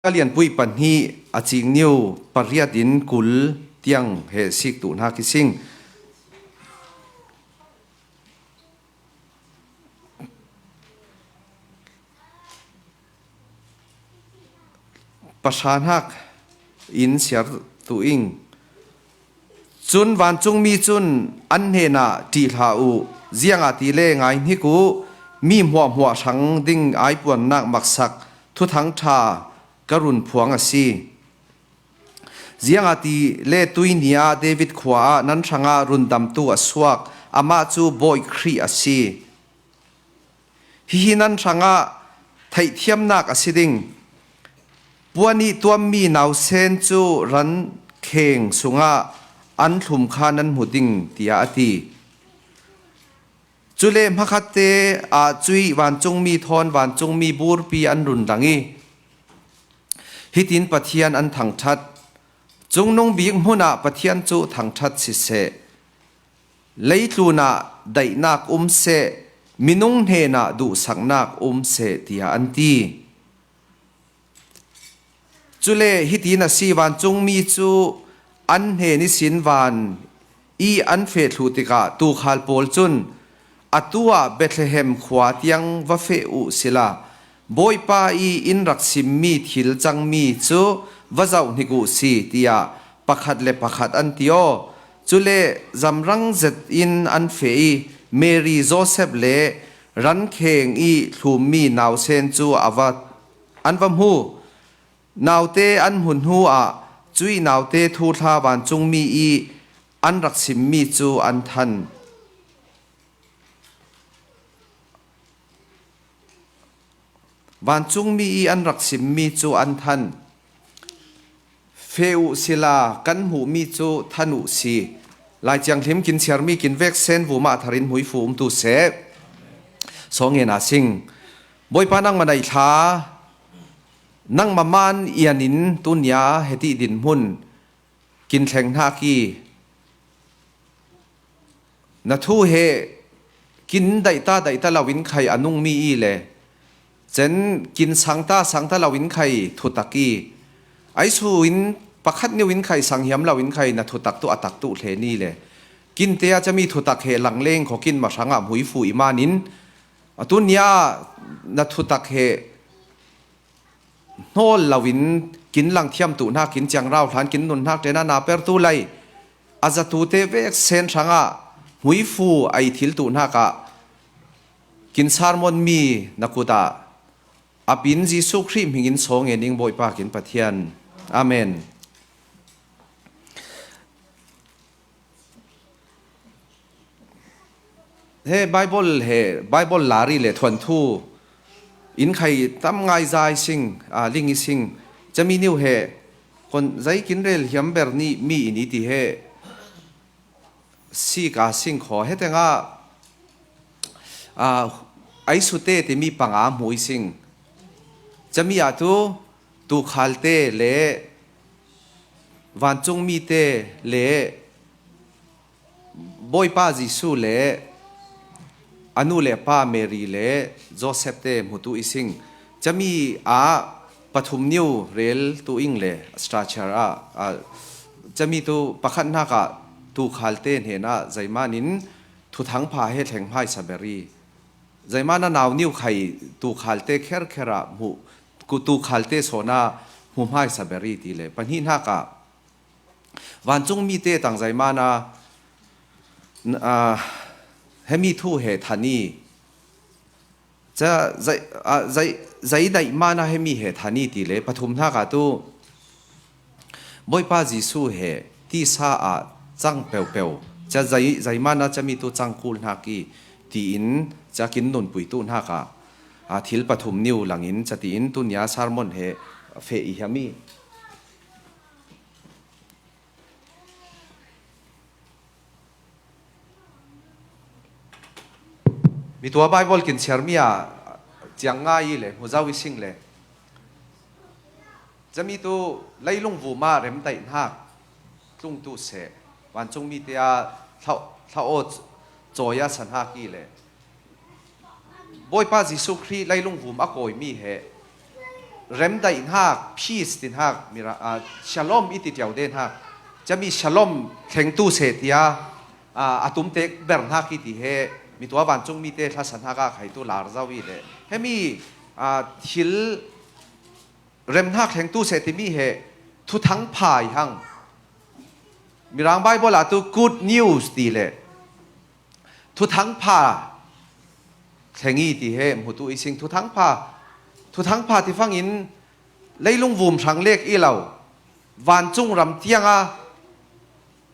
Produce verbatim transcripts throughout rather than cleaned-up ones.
Ka lianpui pahnih a cing niu pariat in kul tiang he sik tu hna kising. Pahra hnak in siar tu ing. Cun vancungmi cun an hnenah ṭih hlah u, ziangahtile ngai hnik u, mi hmuahhmuah hrang ding aipuannak maksak thuthang ṭha ka run phuang a si. Ziangahtile tuini ah David khua ah nan hrangah rundamtu a suak, amah cu Bawi Khrih a si. Hihi nan hrangah theihthiamnak a si ding. Puan i tuammi nausen cu ran kheng sungah an thlum kha nan hmu ding, tiah a ti. Cule hmakhatte ah cuih vancungmi thawn vancungmi burpi an run lang i, hitin Pathian an thangṭhat. Cungnung bik hmun ah Pathian cu thangṭhat siseh, leitlun ah daihnak um seh, minung hnenah duhsaknak um seh, tiah an ti. Cule hitin a si, vancungmi cu an hnen ihsin van i an feh thluh tikah tuukhal pawl cun, "Atu ah Bethlehem khua tiang va feh u sila, Bawipa i in rak simmi thil cangmi cu va zoh hnik u si," tiah pakhat le pakhat an ti aw. Cule zamrang zet in an feh i Mary, Joseph le ran kheng i thlummi nausen cu a va, an va hmu. Naute an hmu hnu ah cuih naute thuthla vancungmi i an rak simmi cu an than. Vancungmi i an rak simmi cu an than. "Feh u sila, kan hmuhmi cu than u si." Lai Thianghlim kin chiarmi kin vek sen vumah thar in hmuifu um tu seh. Sawng ngen a sing. Bawipa, nangmah naih thla, nangmah man ian in tunia heti dinhmun kin thleng hnak i, na thu he kin daihta daihta lo in khai a nungmi i le, cen kin sangta sangta lo in khai thutak i, aisu in pakhat niu in khai sang hiam lo in khai na thutak tu a tak tu hle ni le, kin te a cami thutak he langleng kho kin ma hrangah hmuifu i man in, a tunia na thutak he hnawl loin kin langthiam tu hna, kin ciangrau hlan, kin nun hnak ṭen ah na pertu lei a zatute vek sen hrangah hmuifu ei thil tu hnak ah kin sermon mi na kut ah a pin Jesuh Khrih hming in sawng ngen ning, Bawipa kin Pathian. Amen. He Bible he, Bible lari le thuanthu in khai tam ngai zai sing, a, ling i sing. Cami niu he kon zai kin rel hiam ber ni mi in i ti he si ka sing kho he tengah, a, aisute timi panga hmu i sing. Cami ah tu tuukhalte le vancungmite le Bawipa Jesuh le a nu le pa Mary le Joseph te hmutu i sing. Cami ah pathum niu rel tu ing le structure ah, ah, cami tu pakhat hnak ah tuukhalte hnenah zeiman in thuthang pha he thleng hmaisa ber i, zeiman a nau niu khai tuukhalte kherkher ah hmuh, ku tuukhalte sawn ah hmu hmaisa ber i ti le pahnih hnak ah vancungmi te tang zeiman a, a, hemi thu he than i, ca zei, a, zei, zei daih man a hemi he than i ti le pathum hnak ah tu Bawipa Jesuh he tisa ah cang peuhpeuh, ca zei, zeiman a cami tu cang kul hnak i tiin ca kin nunpui tu hnak ah, a, thil pathum niu lang in ca tiin tunia sermon he feh i hiam i. Mi tua Bible kin chiarmi ah ciang ngai i le hmu zau i sing le, cami tu leilung vum ah remdaih hnak tlung tu seh, vancungmi te ah hlau, hlau aw cawi a sa hnak i le, Bawipa Jesuh Khrih leilung vum a kawimi he remdaih hnak, peace ti hnak, mira, ah, shalom i ti ṭiau de hnak, cami shalom thlengtu seh tia, ah, a tumtek ber hnak i ti he mi tua vancung mite hlasa hnak ah khai tu lar zo i le. Hemi, ah, thil rem hnak thlengtu seh timi he thuthang pha i hang. Mirang Bible ah tu good news ti le thuthang pha thleng i ti he hmutu i sing. Thuthang pha, thuthang pha ti fangin leilung vum hrang lek i lo, vancung ram tianga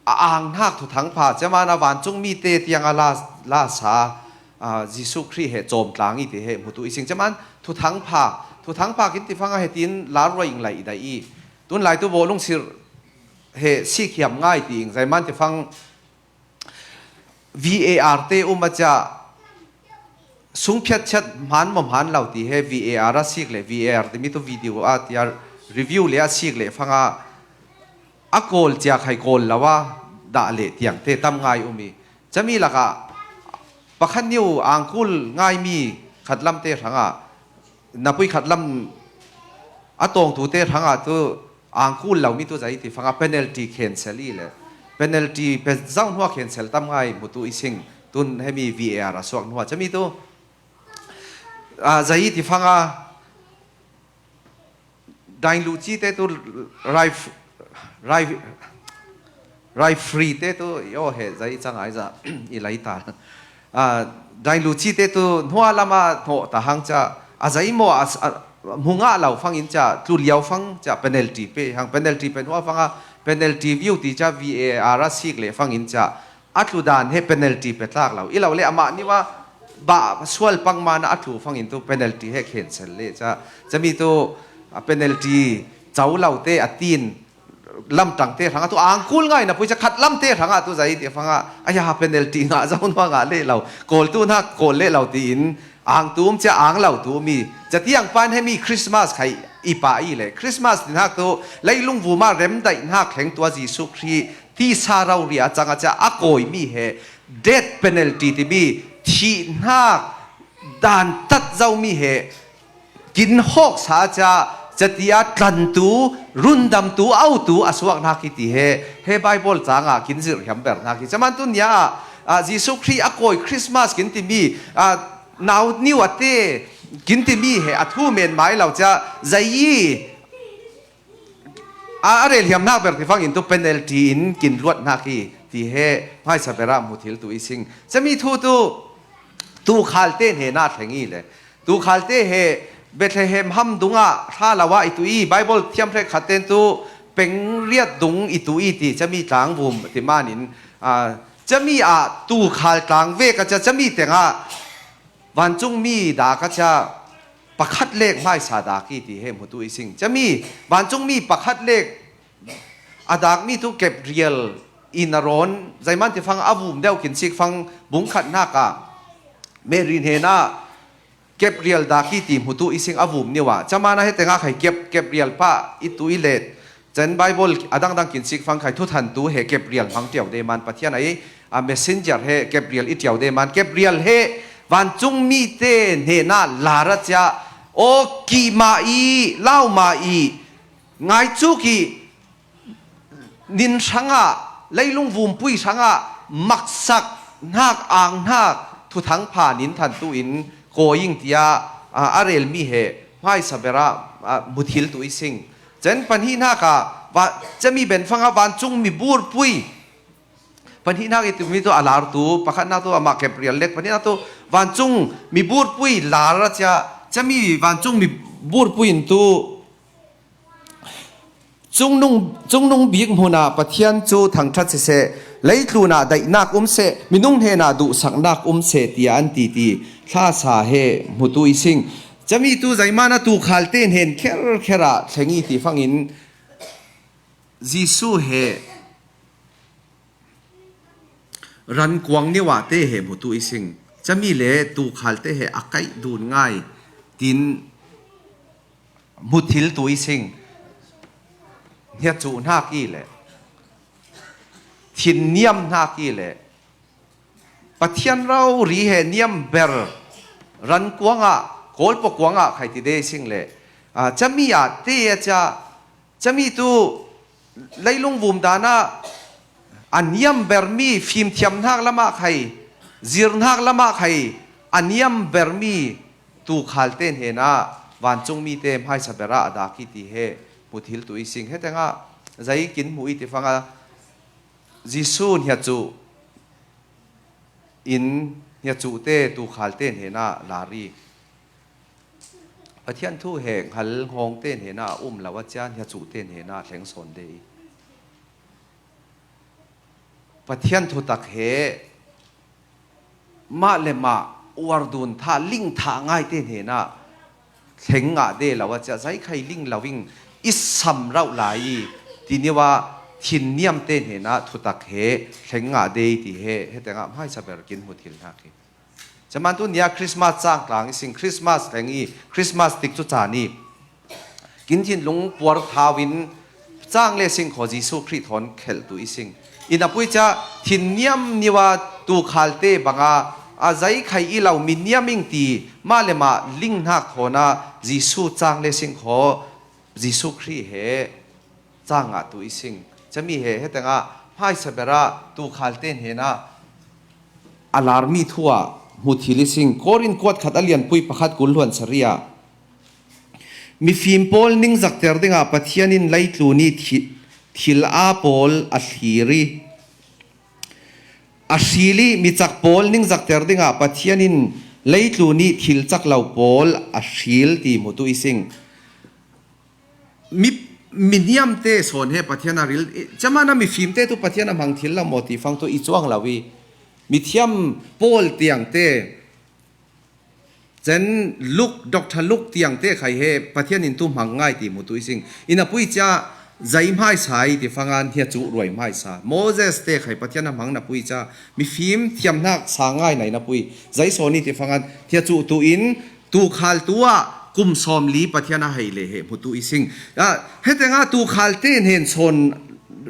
a ang hnak thuthang pha, cemana vancung mite tianga la, la sa, ah, Jesuh Khrih he cawmtlang i ti he hmutu i sing. Ceman thuthang pha, thuthang pha kin ti fanga he tin lar ruai ing lai i dai i. Tunlai tu bawlung sir he sik hiam ngai ti ing, zeiman ti fang V A R te um a cia sung phiat chiat hmaan maw hmaan lo ti he V A R a sik le V A R timi tu video a tia review le a sik le fanga a kawl cia khai kawl lo a dah le tiang te tam ngai um i. Cami lakah pakhat niu angkul ngaimi khatlam te hrangah, napui khatlam a tawngtu te hrangah tu angkul lo mi tu zei ti fanga penalty cancel i le penalty pe zau hnua cancel tam ngai hmutu i sing. Tun hemi V A R a suak hnua cami tu, ah, zei ti fanga dainluci te tu rai, rai, rai free te tu i aw he zei cang ai za i lai ta. Ah, dainluci te tu hnua lama hnawh ta hang ca a zei maw a, a, hmu ngah lo fangin ca tlu liau fang ca penalty pe hang, penalty pe hnua fanga penalty view ti ca V A R a sik le fangin ca a tlu dan he penalty pe tlak lo i lo le amah niwa bah sual pang mana a tlu fangin tu penalty he cancel le ca, cami tu a penalty co lo te a tin lamtang te hrangah tu angkul ngai napui ca khatlam te hrangah tu zei ti fanga a ya penalty ngah zo hnua ngah le lo, kawl tu hnak kawl le lo tiin ang tum cia ang lo tu mi ca tiang pan hemi Christmas khai i pa i le Christmas ti hnak tu leilung vuma remdaih hnak thleng tua Jesuh Khrih tisa rauria canga cia a kawi mi he death penalty timi thih hnak dan tat zo mi he kin hawk sa cia catia tlantu, rundamtu, autu a suak hnak i ti he, he Bible cangah kin zirh hiam ber hnak i. Caman tu nia ah, ah, Jesuh Khrih a kawi Christmas kin timi, ah, nau niu a te kin timi he a thu men mai lo cia zei i a, a rel hiam hnak ber ti fangin tu penalty in kin luat hnak i ti he hmaisa berah hmu thil tu i sing. Cami thu tu tuukhal te hnena thleng i le tuukhal te he Bethlehem ham dungah hla lo ah i tu i Bible thiam hrek khat ten tu pengriat dung i tu i ti cami tlang vum ti manin, ah, cami ah tuukhal tlang vek a cia cami tengah vancungmi dak a cia pakhat lek hmaisa dak i ti he hmutu i sing. Cami vancungmi pakhat lek a dakmi tu Gabriel in a rawn, zeiman ti fang a vum deuh kin sik fang bungkhat hnak ah Mary hnenah Gabriel dak i ti hmutu i sing a vum niu ah. Camana he tengah khai Gab-, Gabriel pa i tu i let. Cen Bible a dangdang kin sik fang khai thuthantu he Gabriel hmang tiau de man Pathian ai, a messenger he Gabriel i tiau de man Gabriel he vancungmi te hnenah lar a cia aw kih mah i, lau mah i, ngaicuk i, nin hrangah, leilung vumpui hrangah maksak hnak, ang hnak, thuthang pha nin thantu in kawi ing tia, a, a relmi he hmaisa berah, a, muthil tu i sing. Cen pahnih hnak ah, va-, cemi ben fangah vancung mi burpui. Pahnih hnak i timi tu a lartu, pakhatnak tu amah Gabriel lek, pahnih hnak tu vancung mi burpui lar a cia, cemi vancung mi burpui in tu, Cungnung, cungnung bik hmunah Pathian cu thangṭhat siseh, leitlunah daihnak um seh, minung hnenah duhsaknak um seh, tiah an ti ti thlasa he hmutu i sing. Camitu zeimahna tuukhal te hnen kherkher ah thleng i ti fangin Jesuh he ran kuang niuah te he hmutu i sing. Cami le tuukhal te he a kaih dun ngai tin hmuthil tu i sing. Hniacuh hnak i le thinniam hnak i le Pathian rori he niam ber ran kuangah, kawlpaw kuangah khai ti de i sing le A, cami ah te a cia, cami tu leilung vum dan ah a niam bermi fimthiamnak lamah khai, zirnak lamah khai a niam bermi tuukhalte hnenah vancungmite hmaisa berah a dak i ti he hmuthil tu i sing. Hetengah zei kin hmuh i ti fanga Jesuh hniacuh in hniacuhte tuukhalte hnenah lar i Pathian thu he hngalngawngte hnenah a um lo a cia hniacuhte hnenah thleng sawn de i Pathian thutak he mah le mah uardun thah, ling thah ngaite hnenah thleng ngah de lo a cia zei khai ling lo in i sam rauh lai i tiniwa thinniamte hnenah thutak he thleng ngah de i ti he hetengah hmaisa ber kin hmuthil hnak hi. Caman tu nia Christmas cangtlang i sing, Christmas thleng i, Christmas tik cu caan i kin thinlung puar thau in cang le sing khaw Jesuh Khrih thawn khelh tu i sing. Ina pui cia thinniam niwa tuukhalte banga a zei khai i lo mi niam ing ti mah le mah linghnak thawnah Jesuh cang le sing khaw Jesuh Khrih he cang ngah tu i sing. Cami he hetengah hmaisa berah tuukhalte hnenah a larmi thu ah hmuthil i sing. Korin kuat khat a lianpui pakhat kul hluan saria mifim pawl ningzakter dingah Pathian in leitlun i thi-, thil aa pawl a thlir i a hril i micak pawl ningzakter dingah Pathian in leitlun i thil cak lo pawl a hril ti hmutu i sing. Mi, mi niamte sawn he Pathian a ril, camana mifimte tu Pathian a hmang thil lo maw ti fang tu i cuang lo i mithiam pawl tiangte Cen Luk, Doctor Luk tiangte khai he Pathian in tu hmang ngai ti hmutu i sing. Ina pui cia zei hmaisa i ti fanga hniacuh ruai hmaisa. Moses te khai Pathian a hmang na pui cia mifim thiamhnak sa ngai na ina pui. Zei sawn i ti fanga hniacuh tu in tuukhal tu ah kum sawmli Pathian a hei le he hmutu i sing. Ah, hetengah tuukhalte hnen sawn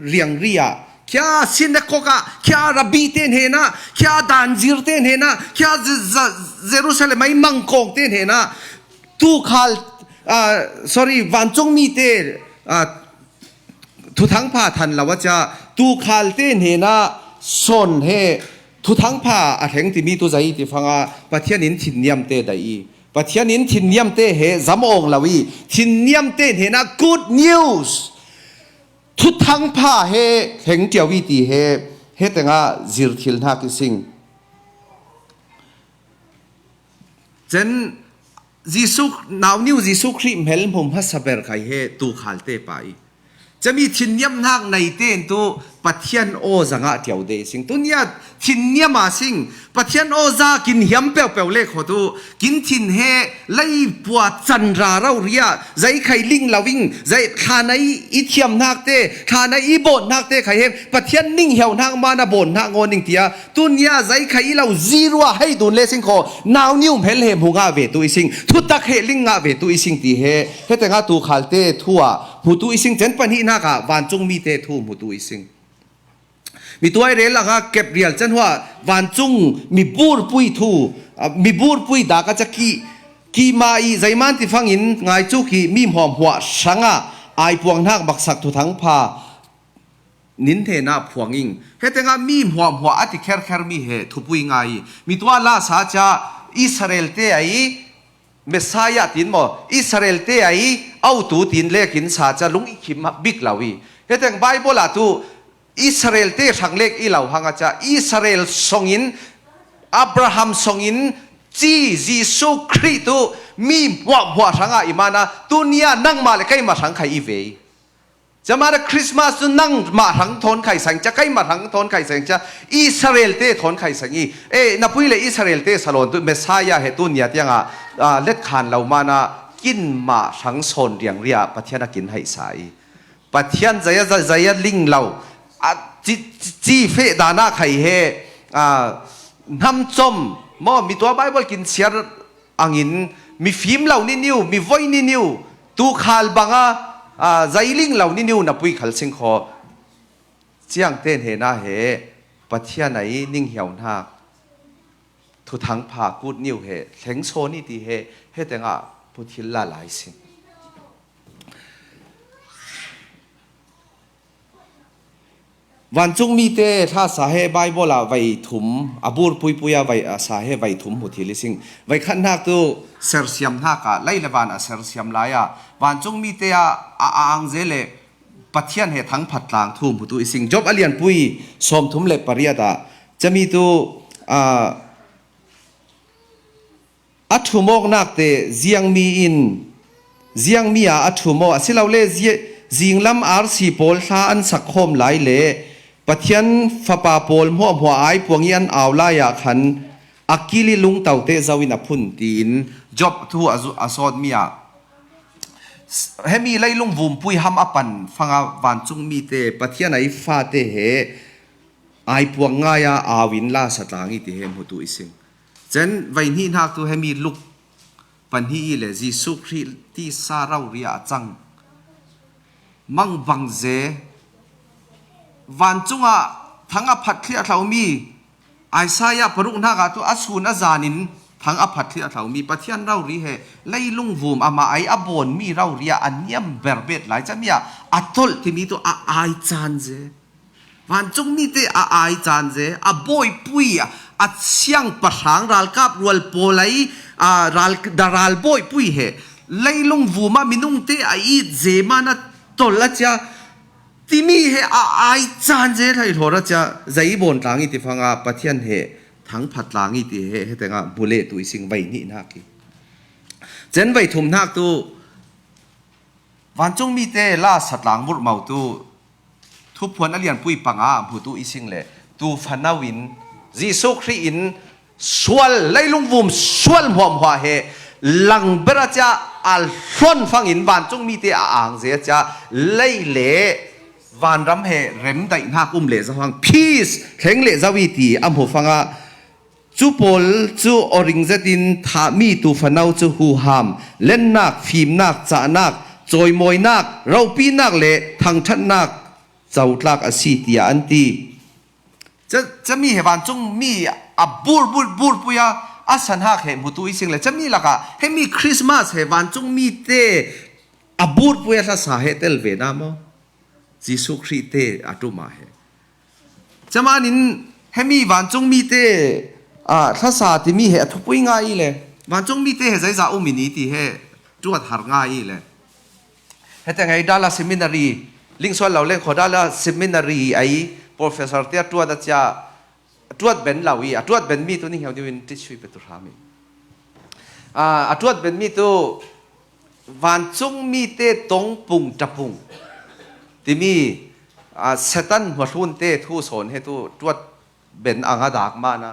riangri ah khia sinakok ah, khia rabbi te hnenah, khia danzir te hnenah, khia Z-, Z-, Jerusalem ai mangkawng te hnenah tuukhal, ah, sorry, vancungmi te, ah, thuthangpha than lo a cia tuukhal te hnenah sawn he thuthangpha a thleng timi tu zei ti fanga Pathian in thinniam te dai i Pathian in thinniam te he zam awng lo i thinniam te hnenah good news thuthangpha he thleng cio i ti he hetengah zirthil hnak i sing. Cen Jesuh, nauniu Jesuh Khrih hmel hmu hmasa ber khai he tuukhalte pa i cami thinniam hnak nei ten tu Pathian aw zangah cio de i sing. Tunia thinniam a sing Pathian aw za kin hiam peuhpeuh le khaw tu kin thin he leipua can ra rau riah zei khai ling lo in zei thlanei i thiamhnak te, thlanei i bawhnak te khai he Pathian ning hiauhnak mana bawhnak ngaw ning tia tunia zei khai i lo zirua hei dun le sing khaw nauniu hmel he hmu ngah ve tu i sing, thutak he ling ngah ve tu i sing ti he hetengah tuukhalte thu ah hmutu i sing, cen pahnihnak ah vancungmi te thu hmutu i sing. Mituai rel langa Gabriel can hua vancung miburpui thu, ah, miburpui dak a caki kima i zeiman ti fangin ngaicuk i mi hmuahhmuah hrangah aipuang hnak maksak thuthangpha nin hnenah phuang ing. Hetengah mi hmuahhmuah a ti kherkher mi he thupui ngai i mitua lasa cia Israel te ai Messiah tin maw Israel te ai autu tin lekin sa cia lung i khim bik lo i heteng Bible ah tu Israel te hrang lek i lo hang a cia Israel songin Abraham songin ci Jesuh Khrih tu mi hmuahhmuah hrangah i mana tunia nangmah le keimah hrang khai i ve i. Camara Christmas tu nangmah hrang thawn khai sang cia keimah hrang thawn khai sang cia Israel te thawn khai sang i. E, na pui le Israel te salawn tu Messiah he tunia tiangah, ah, let khan lo mana kinmah hrang sawn riangriah Pathian a kin haihsa i. Pathian zaya, zaya ling lo a ci, ci, ci feh dana khai he, a, hnamcom maw mitua Bible kin siar angin mifim lo niniu, mivoi niniu, tuukhal banga, a, zailing lo niniu na pui khal sing khaw ciangte hnena he Pathian a i ning hiauhnak thuthangpha kut niu he thleng sawn i ti he hetengah puthil la lai sing. Vancung mite thlasa he Bible ah vai thum, a bur puipui a vai a sa he vai thum hmu thil i sing. Vai khat hnak tu sersiam hnak ah, lei le van a sersiam lai ah, vancung mite a, a, a angze le Pathian he thangphat tlang thu hmu tu i sing. Job a lianpui sawmthum le pariat ah, cami tu, a, a thum awknak te ziangmi in, ziangmi ah a thum aw, asilole zi-, zinglam arsi pawl thla an sak khawm lai le Pathian fapa pawl hmuahhmuah aipuang i an au lai ah khan a kil i lungtaute zo in a phun, tiin Job thu a zu-, a sawtmi ah, s-, hemi leilung vumpui ham a pan fanga vancung mite Pathian a i fate he aipuang ngai a au in lasa tlang i ti he hmu tu i sing. Cen vai hnih hnak tu hemi Luk pahnih i le Jesuh Khrih tisa rori a cang mangbang ze, vancung ah thang a phat thliah thlaumi Isaiah paruk hnak ah tu a sun a zan in thang a phat thliah thlaumi Pathian rori he leilung vum amah ai a bawnmi rori ah a niam berbet lai cami ah a tolh timi tu a ai caan ze. Vancung mite a ai caan ze, a bawipui, a, a siangpahrang ralkap rual pawl ai, a, ral, da ral bawipui he leilung vuma minungte a it ze man a tolh a cia timi he a ai caan ze hlaihlawr a cia zei bawn tlang i ti fanga Pathian he thangphat tlang i ti he, he tengah hmu leh tu i sing vai hnih hnak i. Cen vai thum hnak tu vancung mite lasa tlang murhmau tu Thuphuan a lianpui panga hmutu i sing le tu fanau in Jesuh Khrih in sual, leilung vum sual hmuahhmuah he lang ber a cia a hlon fangin vancung mite a angze a cia lei le vanram he remdaihnak um le zohang peace thleng le zo i ti a hmu fanga Cu pawl cu awring zetin thahmi tuufanau cu huham, lennak, fimnak, cahnak, cawimawinak, ropinak le thangṭhatnak cotlak a si, tiah an ti. Ca, cami he vancung mi a bur, bur, burpui a, a sanhak he hmutu i sing le cami lakah hemi Christmas he vancung mi te a burpui a hlasa he tel ve na maw? Jesuh Khrih te a ṭum ah he. Camanin hemi vancung mi te, ah, hlasa timi he a thupui ngai i le, vancung mi te he zeizah um in i ti he ṭuat har ngai i le. Hete ngei Dallas Seminary, Lingsual lo leng kho Dallas Seminary ai professor te a ṭuat a cia, a ṭuat ben lo i, a ṭuat ben mi tu ning heu deuh in tisui pe tu hram i. Ah, a ṭuat ben mi tu vancung mi te tongpung ṭapung timi, ah, Satan hmuahlun te thu sawn he tu ṭuat ben ang a dak man a,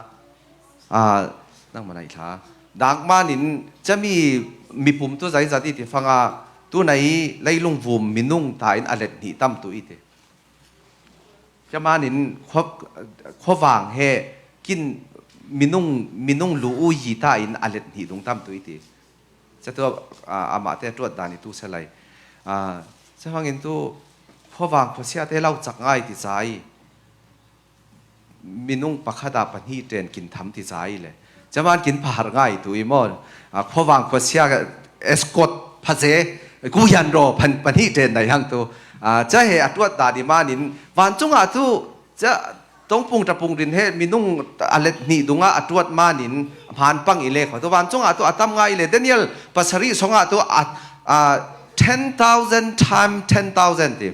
ah, nangmah naih thla. Dak man in cami mipum tu zeizat i ti fanga tu nei leilung vum minung ta in a let hnih tam tu i ti. Camanin khua, khuavang he kin minung, minung lu u yi ta in a let hnih dung tam tu i ti. Catu, ah, amah te ṭuat dan i tu se lai. Ah, cahangin tu khuavang khuasia te lo cak ngai ti cai. Minung pakhat ah pahnih ṭen kin tham ti cai le. Caman kin pha har ngai tu i maw? Ah, khuavang khuasia escort phaze, ku yan raw phan, pahnih ṭen nai hang tu. Ah, ca he a ṭuat dan i manin vancung ah tu ca tongpung ṭapung rin he minung a let hnih dungah a ṭuat manin hman pang i le kho tu vancung ah tu a tam ngai i le Daniel pasarih song ah tu a, a ten thousand time ten thousand ti.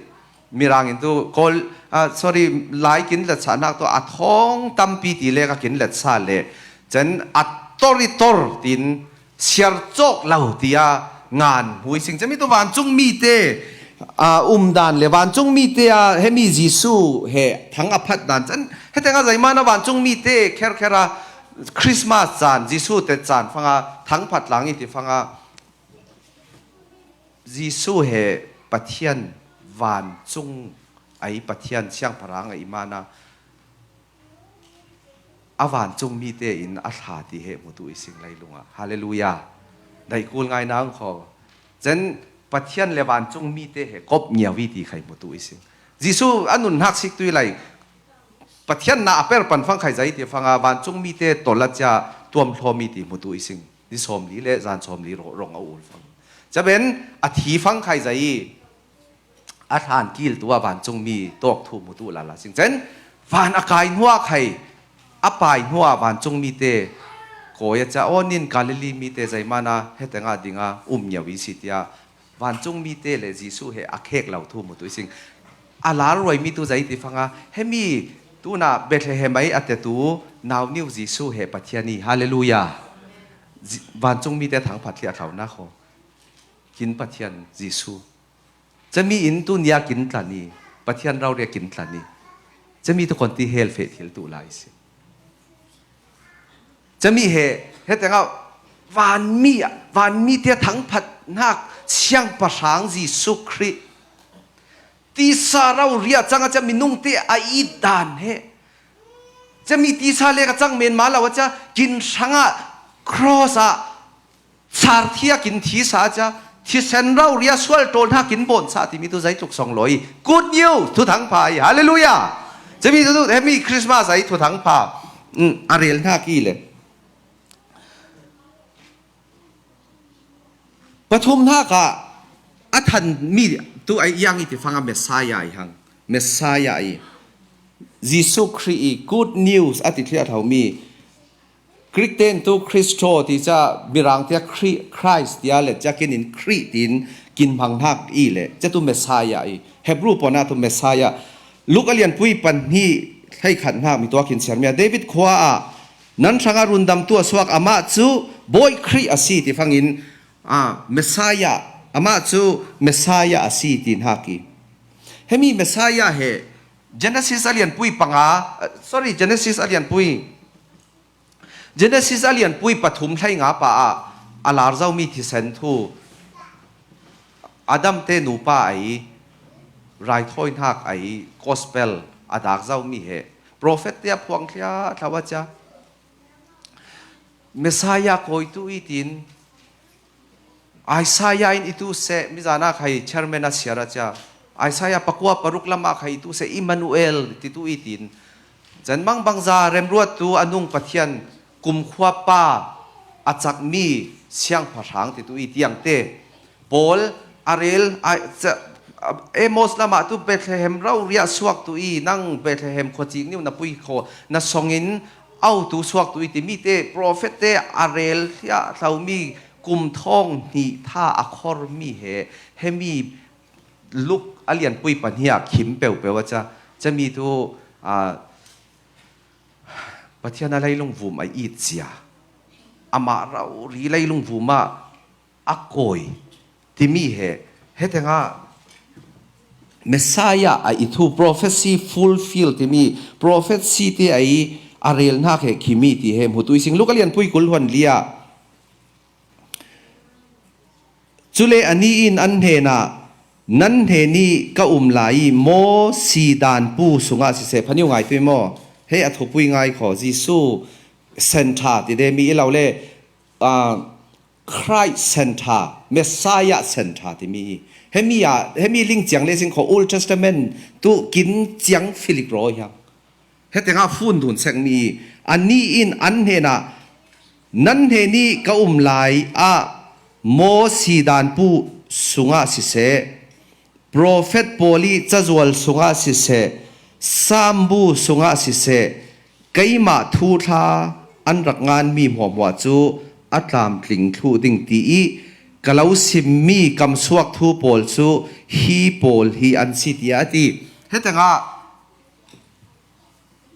Mirang in tu Kawl, ah, sorry, lai kin letsa nak tu a thawng tampi ti le ka kin letsa le cen a tor i tor tin siar cawk lo ti a ngan hmui sing cemi tu vancung mi te, ah, umdan le vancung mi te a hemi Jesuh he thang a phat dan cen he tengah zeiman a vancung mi te kherkher a Christmas caan Jesuh te caan fanga thang phat lang i ti fanga Jesuh he Pathian vancung a i Pathian siangpahrang a i mana a vancung mi te in a thla ti he hmutu i sing leilungah. Halleluiah. Daih kul ngai nang kho. Cen Pathian le vancung mi te he kop ngiau i ti khai hmutu i sing. Jesuh a nun hnak sik tu i lai Pathian na a per pan fang khai zai ti fanga vancung mi te tol a cia tuam thlawm i ti hmutu i sing. Ni sawmli le zan sawmli rawh rong a ul fang. Caben a thi fang khai zai i a hlan kil tu a vancung mi tawk thu mu tu lala sing chen. Van a kai hnuak hai a pai hnuah vancung mite kawi a ca aw nin Galilee mite zeimana hetengah dinga um ngiau i si tia vancung mite le Jesuh he a khek lo thu mu tu i sing. A lar ruai mi tu zei ti fanga hemi tuna Bethlehem ai a te tu nau niu Jesuh he Pathian i. Halleluiah. Vancung mite thangphat thliah thlaunak ho kin Pathian Jesuh. Cami in tunia kin tlan i Pathian rauria kin tlan i cami tu konti hel feh thil tu lai si. Cami he hetengah vanmi ah vanmi tia thangphat nak siangpahrang Jesuh Khrih tisa rauria canga ca minungte a it dan he cami tisa lek a cang men ma lo a ca kin hrangah cross ah sarthia kin thisa a ca thisen rauria sual tawlhna kin bawnsa timi tu zei tluk song lo i good news thuthangpha i. Halleluiah. Cami tu hemi Christmas ai thuthangpha a relhnak i le pathumhnak ah a than mi tu ai iang i ti fanga Messiah i hang Messiah i Jesuh Khrih i good news a ti thliah tho mi Greek ten tu Christo ti ca mirang tia Christ tia le ca kin in Khrih tin kin hmanghnak i le ca tu Messiah i Hebrew pona tu Messiah Luke a lianpui pahnih hleikhatnak mi tuak in siarmia David khua ah nan hrangah rundamtu a suak amah cu Bawi Khrih a si ti fangin ah, Messiah amah cu Messiah a si ti hnak i hemi Messiah he Genesis a lianpui panga sorry Genesis a lianpui Genesis a lianpui pathum hleinga pa ah a lar zomi thisen thu Adam te nupa ai raithawinak ai gospel a dak zomi he profet te a phuang thliah thlau a cia Messiah kawi tu i tin Isaiah in i tu seh mizana khai chairman a siar a cia Isaiah pakua paruk lama khai i tu seh Immanuel ti tu i tin Zanmang bangza remruat tu a nung Pathian kumkhua pa a cakmi siangpahrang ti tu i tiangte Paul a rel Amos lamah tu Bethlehem rauria suak tu i nang Bethlehem khuacik niu na pui kho na songin au tu suak tu i ti mite profet te a rel hliah thlaumi kum thawng hnih tha a khormi he hemi Luk a lianpui pahnih ah khim peuhpeuh a ca cami tu Pathian a leilung vum a it cia amah rori leilung vum ah a kawi timi he hetengah Messiah a i thu prophecy fulfill timi prophecy te a i a relhnak he khimi ti he hmutu i sing Luk a lianpui kul hluan lia Cule anih in an hnenah nan hnenih ka um lai i maw si danpu sungah siseh phaniu ngai tui maw hei a thupui ngai kho Jesu sentha ti de mi i lo le Christ sentha Messiah sentha timi i hemi ah hemi ling ciang le sing kho Old Testament tu kin ciang filik raw hiang Hetengah fun dun sek mi i anih in an hnenah nan hnenih ka um lai ah maw si danpu sungah siseh profet pawl i cazual sungah siseh sambu sungah siseh keimah thuthla an rak nganmi hmuahhmuah cu a tlamtling thluh ding ti i ka lo simmi kamsuak thu pawl cu hi pawl hi an si tiah a ti. Hetengah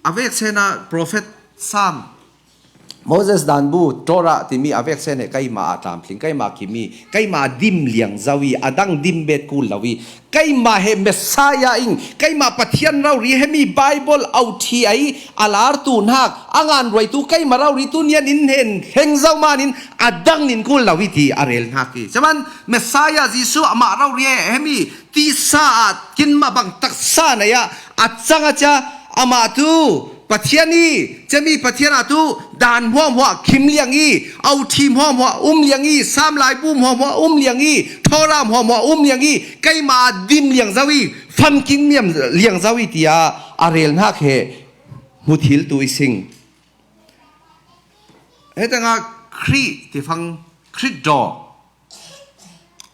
a veksen ah profet Sam Moses danbu Torah timi a veksen he keimah a tlamtling keimah kimi keimah a dim liang zo i a dang dim bet kul lo i keimah he Messiah in keimah Pathian rori hemi Bible authi ai a lartu hnak a ngan ruaitu keimah rori tu nian in hen heng zo manin a dang nin kul lo i ti a rel hnak i caman Messiah Jesuh amah rori he hemi tisa ah kinmah bang taksa nei ah a cang a cia amah tu Pathian i cemi Pathian ah tu dan hmuahhmuah khim liang i authi hmuahhmuah um liang i sam laibu hmuahhmuah um liang i thawra hmuahhmuah um liang i keimah a dim liang zo i famkim niam liang zo i tiah a rel hnak he hmuthil tu i sing. Hetengah Khrih tifang Khrih daw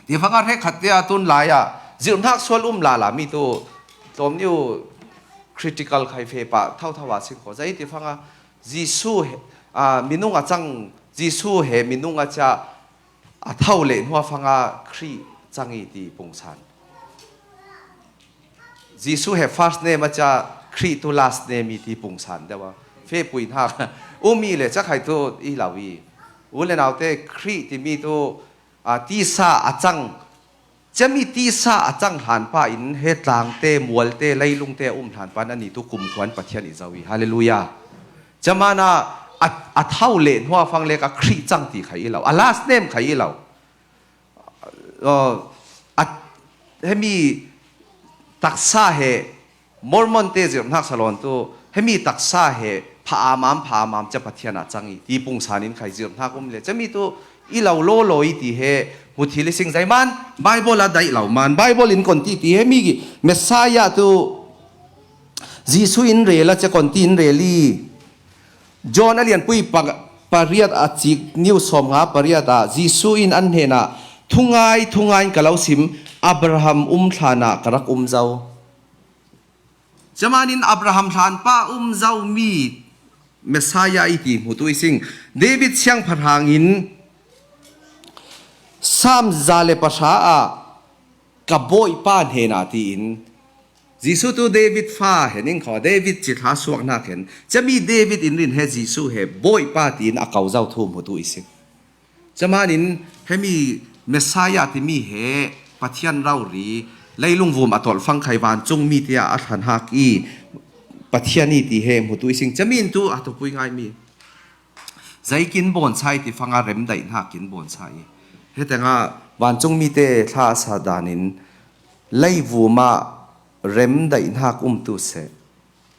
tifang a hrekkhat te a tun lai ah Zirhnak sual um lala mi tu tlawm niu critical khai fe pah thotho a sing kho. Zei ti fanga Jesu he, a, minung a cang, Jesu he minung a cia a tho leh hnuafanga Khrih cang i ti pungsan. Jesu he first name a cia Khrih tu last name i ti pungsan deuh a. Fe pui hnak um i le cia khai tu i lo i. U le naute Khrih timi tu, a, tisa a cang. Ciami tisa a cang hlan pa in he tlangte, mualte, leilungte a um hlan pa in ani tu kumkhuan Pathian i zo i. Halleluiah. Ciamana a, a tho leh hnuafang le ka Khrih cang ti khai i lo. A last name khai i lo. Aw, a, hemi taksa he Mormon te zirhnak salon tu hemi taksa he pha amam pha amam cia Pathian a cang i ti pungsan in khai zirhnak um le ciami tu i lo lawlaw i ti he hmu thil i sing. Zeiman Bible a daih lo man Bible in kon ti ti hemi Messiah tu Jesu in rel a cia kon ti in rel i. John a lianpui pa-, pariat a cik niu sawmnga pariat ah Jesu in an hnenah, "Thungai, thungai in ka lo sim, Abraham um hlanah ka rak um zo." Ciamanin Abraham hlanpa um zo mi Messiah i ti hmutu i sing. David siangpahrang in Sam za le pahra ah, "Ka Bawipa hnenah," tiin Jesu tu David fa he ning kho, David cithla suak hnak hen. Ciami David in rin he Jesu he Bawipa tiin a ko zo thu hmutu i sing. Ciamanin hemi Messiah timi he Pathian rori, leilung vum a tolhfang khai vancung mi tia a thlanhak i Pathian i ti he hmutu i sing. Ciamin tu a thupui ngai mi. Zei kin bawnsa i ti fanga rem daih hnak kin bawnsa i. Hetengah vancung mite thla a sa danin leivum ah rem daih hnak umtu seh,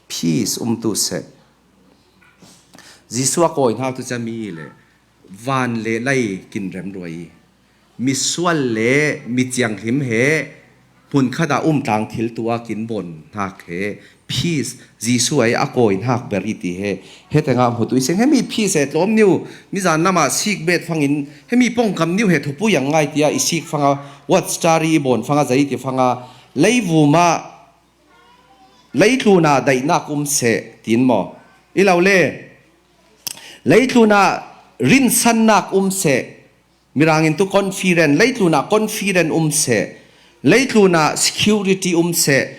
peace umtu seh. Jesu a kawi hnak tu ciami le van le lei kin remruai i. Misual le mi cianghlim he hmunkhat ah um tlang thil tu a kin bawn hnak he peace Jesu ai a kawi hnak ber i ti he hetengah hmutu i sing. Hemi peace he tlawm niu mizan lamah sik bet fangin hemi pongkam niu he thupui ang ngai tia i sik fanga Watch Tower i bawn fanga zei ti fanga leivum ah leitlun ah daihnak um seh tiin maw? I lo le leitlun ah rinsannak um seh. Mirang in tu confident, leitlun ah confident um seh, leitlun ah security um seh,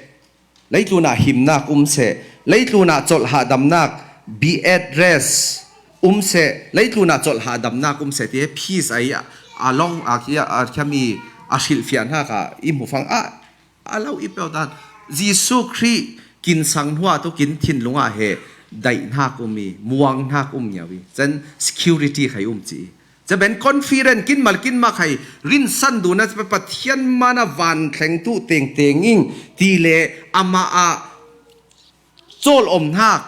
leitlun ah himnak um seh, leitlun ah colh hahdamnak, be at rest um seh, leitlun ah colh hahdamnak um seh, ti he peace ai a long a kia a kiami a hrilhfiah hnak ah i hmu fang ah a lo i peuh dan. Jesu Khrih kin sang hnuah tu kin thinlung ah he daihnak um i, muanghnak um ngiau i, cun security khai um ci i. Caben confident kin mal kin mak hai rinsan dun a Pathian man a van thleng tu tengteng ing ti le amah ah cawl om hnak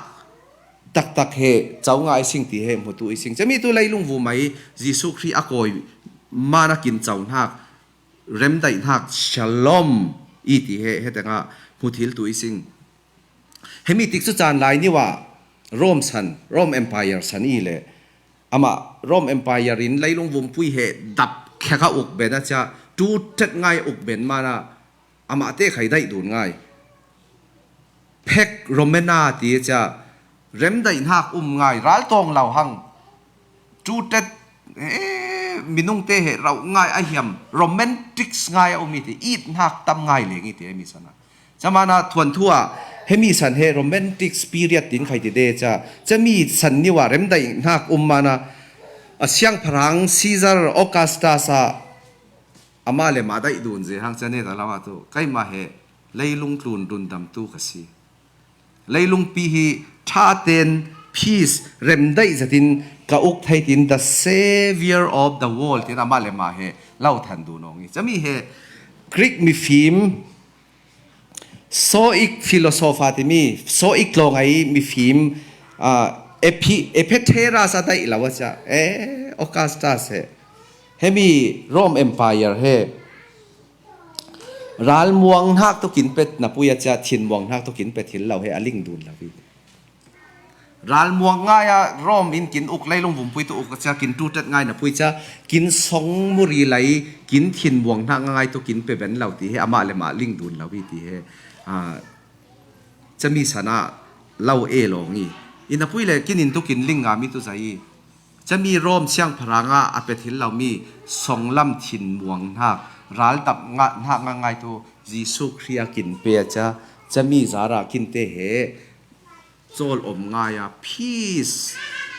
taktak he co ngai sing ti he hmutu i sing. Cami tu leilung vumai Jesu Khrih a kawi man a kin co hnak, rem daih hnak, shalom i ti he hetengah hmu thil tu i sing. Hemi tik cu caan lai niu ah Rome san, Rome Empire san i le amah Rome Empire in leilung vumpui he dap khek a uk ben a cia, tu tet ngai uk ben man ah amah te khai daih dun ngai. Pax Romana ti a cia, rem daih hnak um ngai, ral tawng lo hang. Tu tet, eh, minung te he rauh ngai a hiam, romantics ngai a um i ti, it hnak tam ngai leng i ti, hemi san ah. Camana thuanthu ah, hemi san he romantic spirit tin khai ti de cia, cami san niu ah rem daih hnak um man ah, a siangpahrang Caesar Augustus ah, amah le mah daih dun ze hang cia ne ta lo ah tu, keimah he leilung tlun rundamtu ka si. Leilungpi hi ṭha ten peace rem daih zetin ka uk thei tin the savior of the world tin amah le mah he lo than duh nawng i. Cami he Greek mifim Stoic philosopher timi Stoic tlawng ai mifim, ah, Epi-, Epictetus a daih lo a cia, eh, Augustus he. Hemi Rome Empire he ralmuang hnak tu kin pet na pui a cia, thinmuang hnak tu kin pet hil lo he a ling dun lo hi. Ralmuang ngai a Rom in kin uk, leilung vumpuitu uk a cia kin tutet ngai na pui cia kin song muri lai, kin thinmuang hnak ngai tu kin pe ben lo ti he amah le mah ling dun lo hi ti he, ah, cami sana lo e lawng i. Ina pui le kin in tu kin ling nga mi tu zai i. Cami Rom siangpharang ah a pe thil lo mi songlam thinmuang hnak, raltap nga-, hnak nga ngai tu Jesuh Khrih a kin pe a cia, cami zara kin te he cawl om ngai a, peace,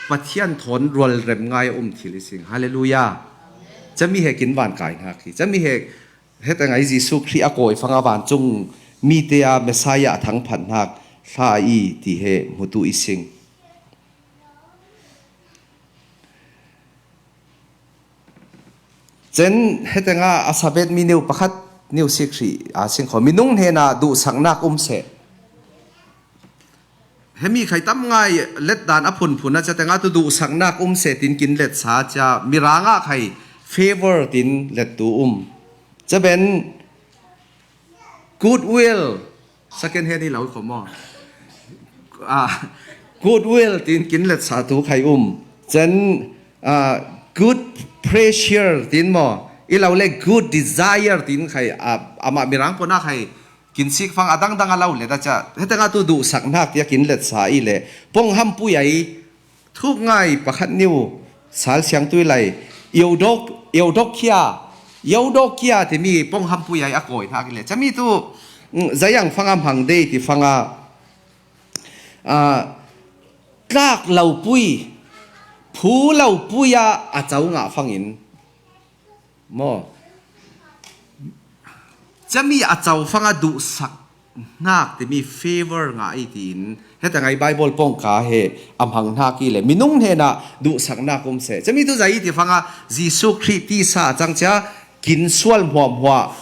Pathian thawn rualrem ngai a um thil i sing. Halleluiah. Cami he kin van kai hnak hi. Cami he heta ngai Jesuh Khrih a kawi fanga vancung mite a Messiah a thangphat hnak hla i ti he hmutu i sing. Cen heteng ah a sabet mi neu pakhat neu sik hrih a sing kho. Minung hnenah duhsaknak um seh. Hemi khai tam ngai letdan a phunphun a cia tengah tu duhsaknak um seh tin kin letsa cia Mirang ah khai favor tin lettu um. Cia ben goodwill, second hand i lo kho maw? Ah, goodwill tin kin letsa tu khai um. Cen, ah, good pressure tin maw? I lo le good desire tin khai, ah, amah Mirang pona khai kin sik fang a dangdang a lo let a cia. Heteng ah tu duhsaknak tia kin letsa i le pong hampui ai thuk ngai pakhat niu sal siang tui lai. Eudokia, Eudokia timi pong hampui ai a kawi hnak i le. Cami tu, mm, zayang fanga hmang dei ti fanga, ah, tlak lo pui, phu lo pui a a co ngah fangin maw? Cami a co fanga duhsak hnak timi favor ngah i tiin, heta ngai Bible pongka he a hmang hnak i le minung hnenah duhsaknak um seh. Cami tu zai i ti fanga Jesuh Khrih tisa a cang cia kin sual hmuahhmuah,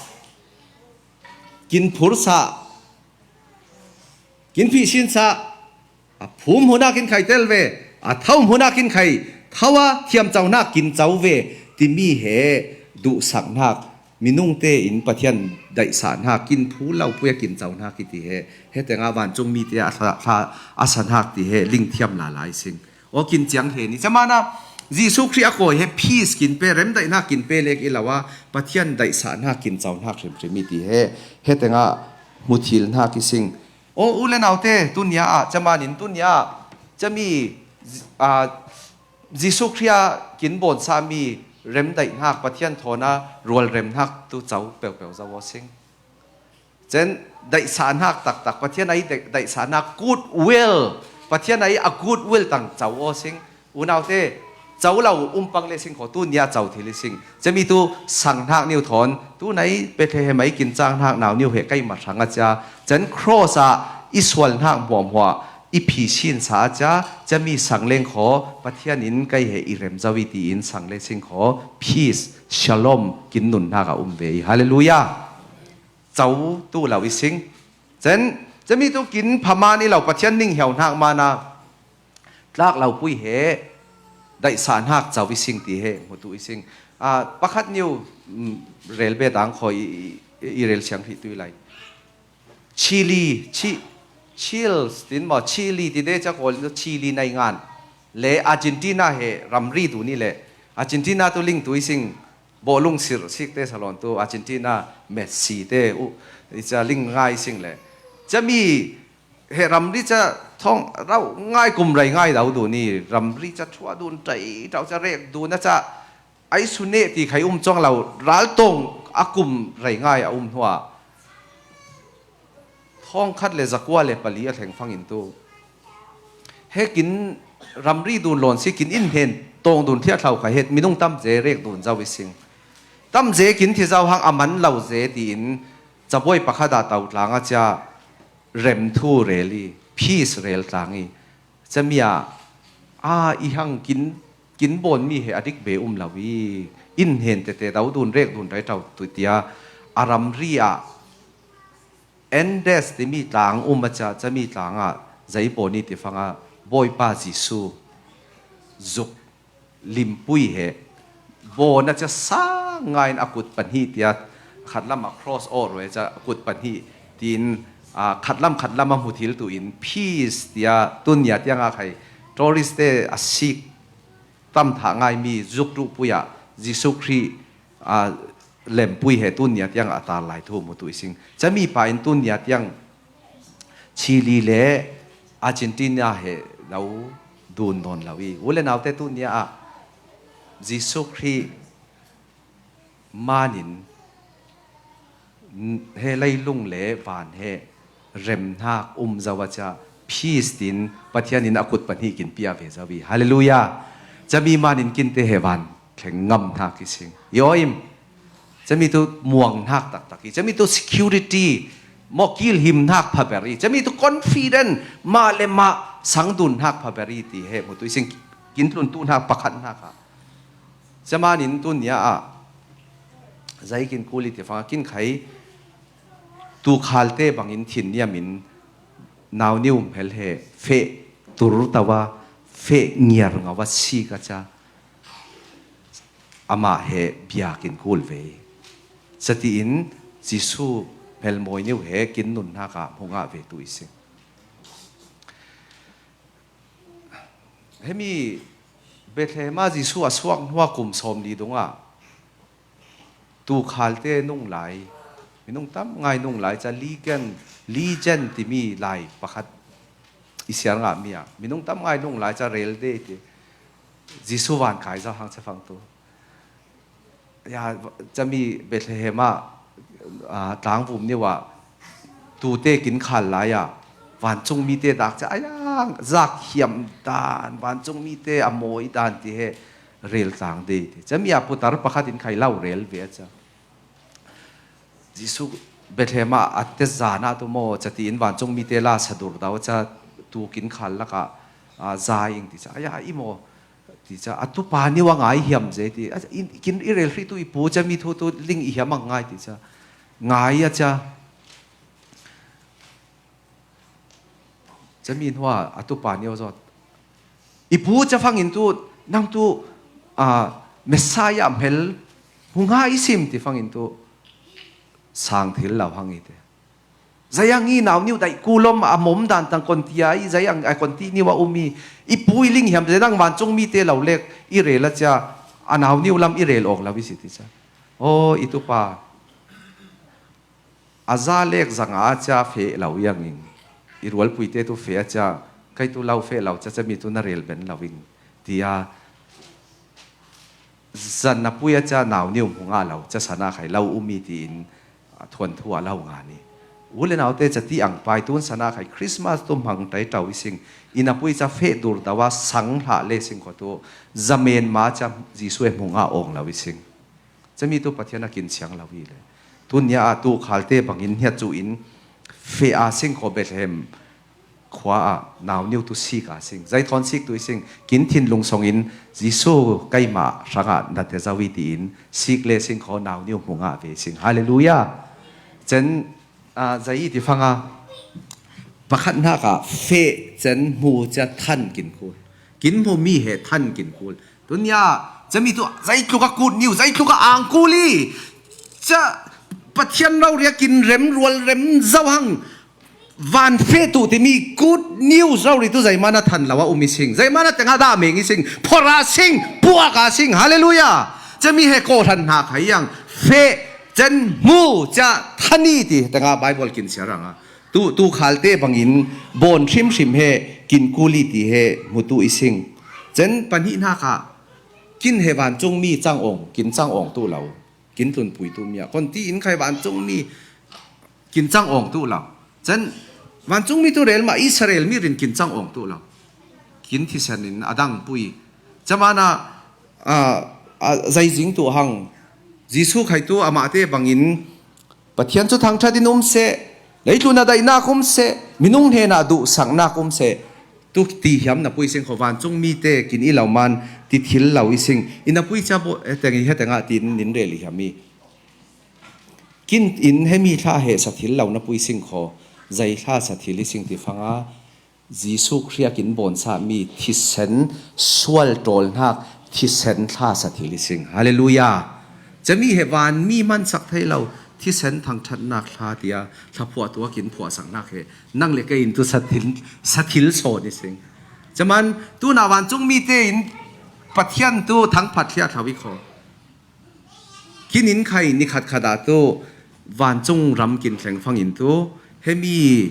kin phursa, kin phihsinsa, a phum hmunak in khai tel ve, a tho hmunak in khai tho a thiamcohnak kin co ve timi he duhsaknak minung tein Pathian daihsahnak kin phu lo pui a kin cohnak i ti he, hetengah vancung mite a hla, hla a sahnak ti he lingthiam lala i sing. Aw kin ciang he ni camana Jesuh Khrih a kawi he peace kin pe, remdaihnak kin pe lek i lo a Pathian daihsahnak kin cohnak hrimhrim i ti he, hetengah hmuthilhnak i sing. Aw, u le naute, tunia ah, camanin tunia ah, cami, ah, Jesuh Khrih ah kin bawnsami remdaihnak, Pathian thawn a rualremnak tu co peuhpeuh zo aw sing. Cen daihsahnak taktak, Pathian ai daih-, daihsahnak good will, Pathian ai a good will tang co aw sing. Unaute, co lo um pang le sing kho, tunia co thil i sing. Cami tu sanghnak niu thawn, tunai Bethlehem ai kin canghnak nau niu he kei mat hrang a cia. Cen cross ah i sualhnak hmuahhmuah i phisinsa a cia, cami sang leng kho, Pathian in kei he i rem zo i tiin sang le sing kho, peace, shalom, kin nunhnak a um ve i. Halleluiah. Co tu lo i sing. Cen, cami tu kin phaman i lo Pathian ning hiauhnak mana tlak lo pui he daihsahnak co i sing ti he hmutu i sing. Ah, pakhat niu, mm, rel bet ang kho i, i, i rel siang hrih tui lai. Chile, chi, Chile tin maw, Chile ti de ca kawl in chili nai ngan. Le Argentina he ramri tu ni le Argentina tu ling tu i sing. Bawlung sir sik te salon tu Argentina Messi te uh i ca ling ngai sing le. Cami he ramri ca thong rau ngai kum rei ngai dau dun i ramri ca thua dun tei tau ca rek dun a ca ai su ne ti khai um cong lo raltong a kum rei ngai a um hnuah. Thawngkhat le zakua le pali a thleng fangin tu. He kin ramri dun lawn si kin in hen tawng dun thliah thlau kha het minung tam ze rek dun zau i sing. Tam ze kin thi zau hang a man lo ze tiin cabuai pakhat ah tau tlang a cia rem thu rel i, peace rel tlang i. Camia a i hang kin, kin bawn mi he a dik be um lo i. In hen tete dau dun rek dun rai tau tu tia a ramri ah Andes timi tlang um a ca, cami tlangah zei bawn i tifanga Bawipa Jesu zuk limpui he bawn a ca sang ngain a kut pahnih tia khatlam a cross awh ruai a ca a kut pahnih tiin, ah, khatlam khatlam a hmu thil tu in peace tia tunia tianga khai Tourist te a sik tam thah ngai mi zuk tu pui ah Jesu Khrih a lempui he tun nia tiang a tar lai thu mu tu i sing. Cami pa in tun nia tiang Chile le Argentina he lo dun nawn lo i. U le naute tun nia ah Jesu Khrih manin he leilung le van he remhnak um zo a cia peace tin Pathian in a kut pahnih kin pia ve zo i. Hallelujah. Cami manin kinte he van thleng ngam hnak i sing. I aw im. Cami tu muang hnak taktak i. Cami tu security maw kilhim hnak phaber i. Cami tu confident mah le mah sangdun hnak phaber i ti he mu tu i sing. Kin tlun tu hnak pakhat hnak ah. Camanin tun nia ah zei kin kul i ti fang kin khai tu khalte bangin thin niamin nau niu hmel he feh tur tau a feh ngiar ngau a sik a ca amah he bia kin kul ve. Catiin Jesu hmelmawi niu he kin nun hnak ah hmu ngah ve tu i sing. Hemi Bethlehem ah Jesu a suak hnuah kum sawm li dungah tu khalte nung lai, minung tam ngai nung lai ca ligen, ligen timi lai pakhat i siar ngah mi ah minung tam ngai nung lai ca rel de ti Jesu van kai zo hang cefang tu. Ya, cami Bethlehem ah, ah, tlangvum niu ah tute kin khal lai ah vancung mite dak ca a yang zak hiam dan, vancung mite a mawi dan ti he rel tlang de ti. Cami ah putar pakhat in khai lau rel ve a ca. Jesu Bethlehem ah a te zan ah tu maw, catiin vancung mite la sadur dau ca tu kin khal lakah, ah, za ing ti ca. Aya, i maw, ti ca. A tupa niu a ngai hiam ze ti. A, in, kin i rel hri tu i pu ca mi thu tu ling i hiam a ngai ti ca. Ngai a ca. Cami hnuah a tupa niu zawt. I pu ca fangin tu, nang tu, ah, Messiah hmel hmu nga i sim ti fangin tu sang thil lo hang i te. Zayang i nau niu daih kulom a mom dan tang konti a i zayang a konti niu a um i. I pu i ling hiam zayang vancung mite lo lek i rel a cia a nau niu lam i rel awk lo i si ti ca. Aw, i tupa. A za lek zanga a cia feh lo i angin i rualpuite tu feh a cia kai tu lo feh lo cia cami tu na rel ben lo in tia zan na pui a cia nau niu hmu ngah lo cia sana khai lo um i tiin a thuanthu a lo nga ni. U le naute cati ang pai tun sana khai Christmas tu hmang tai tau i sing i na pui cia feh dur dau a sang hlah le sing kho tu zamen ma cia Jesu e hmu ngah awng lo i sing. Cami tu Pathian a kin siang lo hi le. Tun nia a tu khalte bangin hnia cu in feh a sing kho Bethlehem khua ah nau niu tu sik a sing. Zaithawn sik tu i sing. Kin thin lungsong in Jesu keimah hrangah na te zo i tiin sik le sing kho nau niu hmu ngah ve sing. Hallelujah. Cen, ah, zei i ti fanga pakhat hnak ah feh cen hmu cia than kin kul. Kin hmu mi he than kin kul. Tunia cami tu zeitluk a kut niu, zeitluk a ang kul i. Ca Pathian rori a kin rem rual rem zo hang van feh tu timi kut niu rori tu zeimana than lo a um i sing. Zeimana tengah dah meng i sing. Phora sing, puak a sing. Hallelujah. Cami he kawhran hna khai yang feh cen hmu ca than i ti tengah Bible kin siar ang a. Tu, tu khalte bangin bawn hrimhrim he kin kul i ti he hmu tu i sing. Cen pahnih hna kha kin he vancung mi cang awng, kin cang awng tu lo. Kin tlunpui tu mi ah. Kon ti in khai vancung mi kin cang awng tu lo. Cen vancung mi tu rel mah Israel mi rin kin cang awng tu lo. Kin thisen in a dang pui. Camana, ah, ah, zeizing tu hang Jesu khai tu amah te bangin Pathian cu thangṭhat in um seh, leitlun ah daihnak um seh, minung hnenah duhsaknak um seh, tu ti hiam na pui sing kho vancung mi te kin i lo man ti thil lo i sing, i na pui cia bo, eh, teng i he tengah tin nin rel i hiam i. Kin in hemi thla he sa thil lo na pui sing kho, zei thla sa thil i sing ti fanga, Jesuh Khrih a kin bawnsa mi thisen sual ṭawl hnak thisen thla sa thil i sing. Hallelujah! Cami he van mi hmansak thei lo thisen thangṭhatnak thla tia thlaphuah tu a kin phuahsak hnak he nang le kei in tu sa thil, sa thil sawn i sing. Caman, tuna vancung mite in Pathian tu thangphat thliah thlau i khaw. Kin in khai ni khat khat ah tu vancung ram kin thleng fangin tu hemi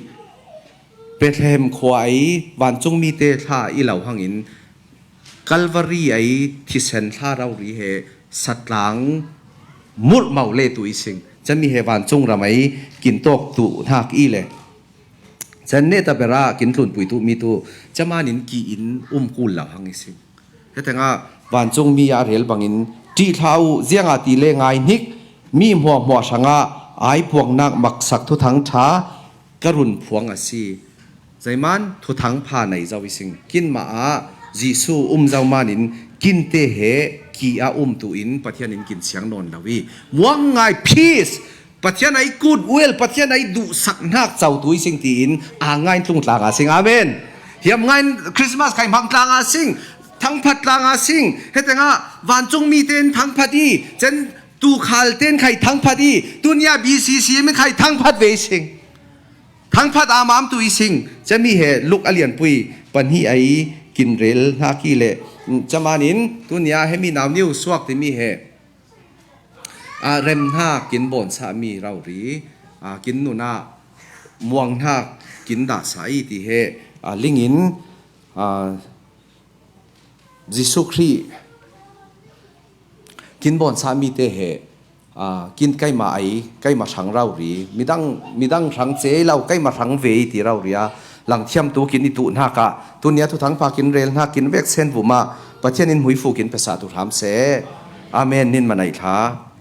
Bethlehem khua ai vancung mite thla i lo hangin Calvary ai thisen thla rori he satlang murmau le tu i sing. Cami he vancung ram ai kin tawk tu hnak i le. Can neta bera kin tlunpui tu mi tu caman in ki in um kul lo hang i sing. Hetengah vancung mi a rel bangin ṭih thla uh ziangah ti le ngai hnik mi hmuahhmuah hrangah ai puaknak maksak thuthang ṭha ka run phuang a si. Zeiman thuthang pha nei zo i sing. Kin mah ah Jesu um zo manin kinte he ki a um tu in Pathian in kin siang nawn lo i muang ngai peace Pathian ai kut uel, Pathian ai duhsak hnak co tu i sing tiin a ngain tlung tlang a sing. Amen. Hiam ngain Christmas khai hmang tlang a sing, thangphat tlang a sing. Hetengah vancung mite in thangphat i, cen tukhal ten khai thangphat i, tunia B C C M in khai thangphat ve i sing. Thangphat amam tu i sing. Cami he Luk a lianpui pahnih ai kin rel hnak i le. Camanin tunia hemi nau niu suak timi he a, rem hna kin bawnsah mi rori, a, kin nun ah muang hna kin dahsa i ti he, a, lingin, a, Jesuh Khrih kin bawnsah mi te he, a, kin keimah ai, keimah hrang rori, midang, midang hrang ce lo, keimah hrang ve i ti rori a, langthiam tu kin i tuh hnak ah, tunia thuthang pha kin rel hnak kin vek sen vumah, Pathian in hmuifu kin pesa tu hram seh. Amen. Nin manai thla.